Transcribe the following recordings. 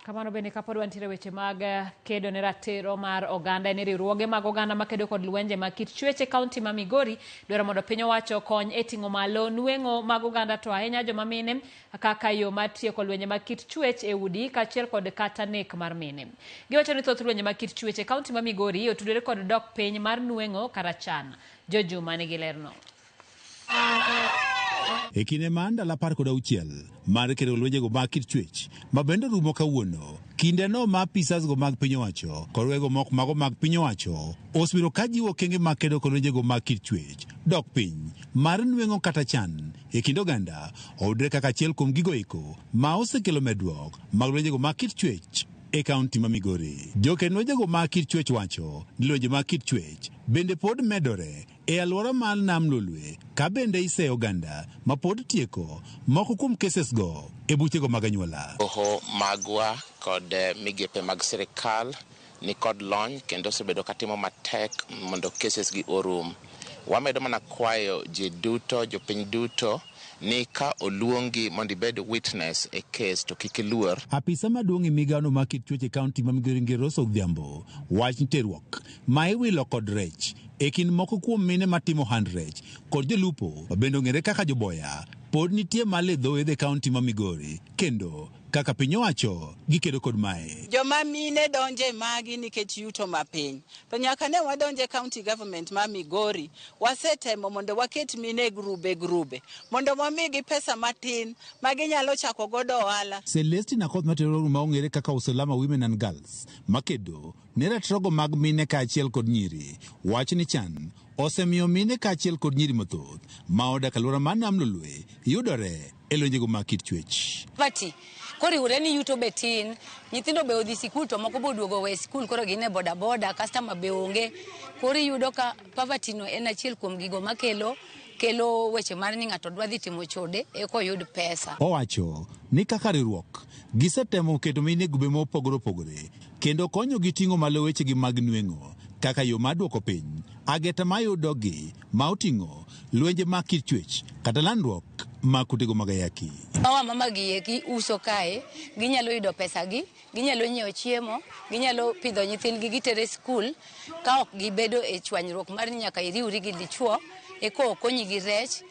Kamano bende kapod wantiere weche mag kedo ne ratiro mar oganda en riwruoge mag oganda makedo kod lwenje mag kit chwech e kaunti ma Migori dwaro mondo piny owacho okony e ting'o malo nweng'o mag oganda to ahinya joma mine kaka yo mar tieko lwenje mag kit chwech e udi kaachiel kod kata nek mar mine. Giwacho ni thoth lwenje mag kit chwech e kaunti ma Migori otudore kod dok piny mar nweng'o kata chan. Jojuma nigi lerno. E kinde mar ndalo 16 mar kedo lwenjego mag kit chwech ma bende rumo kawuono, kindeno ma apisas go mag piny owacho kod wego moko mago mag piny owacho osebiro ka jiwo okenge mag kedo kod lwenjego mag kit chwech dok piny mar nweng'o kata chan e kind oganda oyudre kaka achiel kuom gigo eko ma osekelo medruok mag lwenjego mag kit chwech e kaunti ma Migori. Joked lwenjego mag kit chwech wacho ni lwenje mag kit chwech bende pod medore e alwora mar Nam Lolwe ka bende iseyo oganda ma pod tieko moko kuom cases go e buchego mag anyuola. Doho magwa kod migepe mag sirikal ni kod lony kendo osebedo katimo matek mondo cases gi orum. Wamedo mana kwayo ji duto, jopiny duto ni ka oluongi mondo ibed witness e case to kik iluor. Apisa maduong' e migawono mar kit chwech e kaunti ma Migori Ngero Rose Odhiambo wach ni terruok ma iwilo kod rech e kind moko kuom mine matimo ohand rech kod jolupo ma bende ong'ere kaka joboya pod nitie malo e dho wedhe kaunti ma Migori kendo kaka piny owacho gikedo kod mae. Joma mine donje magi nikech yuto mapiny. To nyaka ne wadonje county government ma Migori, wasetemo mondo waket mine e grube grube mondo wamigi pesa matin ma ginyalo chako godo ohala. Celestina Akoth matero ma ong'ere kaka Usalama Women and Girls makedo ne ratirogo mag mine kaachiel kod nyiri wach ni chan osemiyo mine kaachiel kod nyiri mathoth ma odak alwora mar Nam Lolwe yudore e lwenjego mag kit chwech. Poverty koriwore ni yuto be tin, nyithindo be odhi sikul to moko be oduogo we sikul koro gin e boda boda, customer be onge. Koro iyudo ka poverty no en achiel kuom gigo makelo kelo weche mar ni ng'ato dwa dhi timo chode eka oyud pesa. Owacho ni kaka riwruok gisetemo keto mine e grube mopogore opogore kendo konyogi ting'o malo wechegi mag nweng'o kaka yo mar duoko piny ageta mayudogi ma oting'o lwenje mag kit chwech kata landruok mag kutego mag ayaki. Mawa mama gi eki uso kae, ginyalo yudo pesa gi, ginyalo nyiewo chiemo, ginyalo pidho nyithindgi gitere skul ka ok gibedo e chwanyruok mar ni nyaka iriwri gi dichuo eka okonyi gi rech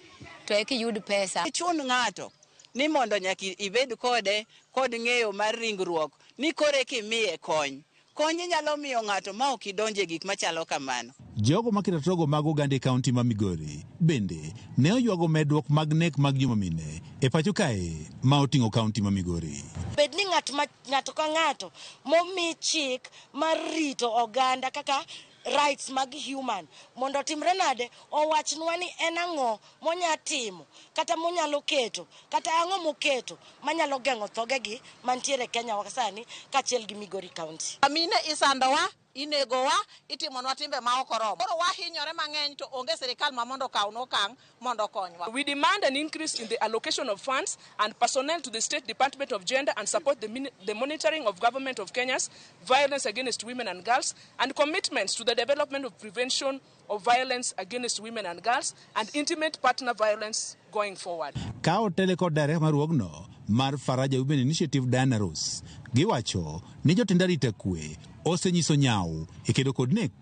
to eka iyud pesa. Chun ng'ato ni mondo nyaka ibed kode kod ng'eyo mar ringruok ni koro eka imiye kony. Kony inyalo miyo ng'ato ma ok idonje gik machalo kamano. Jogo maketo togo mag oganda e kaunti ma Migori bende ne oywago medruok mag nek mag joma mine e pacho kae ma oting'o kaunti ma Migori. Bed ni ng'ato ka ng'ato momi chik mar rito oganda kaka rights mag human mondo otimre nade, owachnwa ni en ang'o monya timo kata monyalo keto kata ang'o moketo manyalo geng'o thogegi mantiere Kenya wa sani kaachiel gi Migori County. Mine isandowa, inegowa, itimonwa timbe ma ok oromo. Koro wahinyore mang'eny to onge sirikal ma mondo okawnwa okang' mondo okonywa. We demand an increase in the allocation of funds and personnel to the State Department of Gender and support the monitoring of Government of Kenya's violence against women and girls and commitments to the development of prevention of violence against women and girls and intimate partner violence going forward. Ka otele kod director mar riwruogno mar Faraja Women Initiative Diana Ross giwacho ni jotend arita kwe osenyiso nyawo e kedo kod nek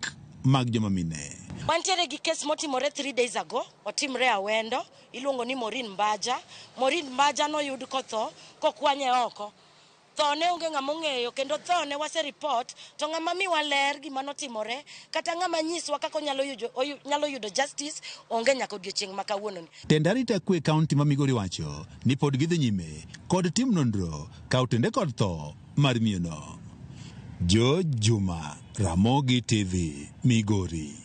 mag joma mine. Wantiere gi kes motimore 3 days ago, otimre Awendo, iluongo ni Maureen Mbaja. Maureen Mbaja noyud kotho kokwanye oko. Thone onge ng'ama ong'eyo kendo thone wase report to ng'ama miwa ler gima notimore kata ng'ama nyiswa kaka onyalo yudo justice onge nyaka odiochieng' ma kawuono ni. Tend arita kwe kaunti ma Migori wacho ni pod gidhi nyime kod tim nonro ka otende kod tho mar miyono. George Juma, Ramogi TV, Migori.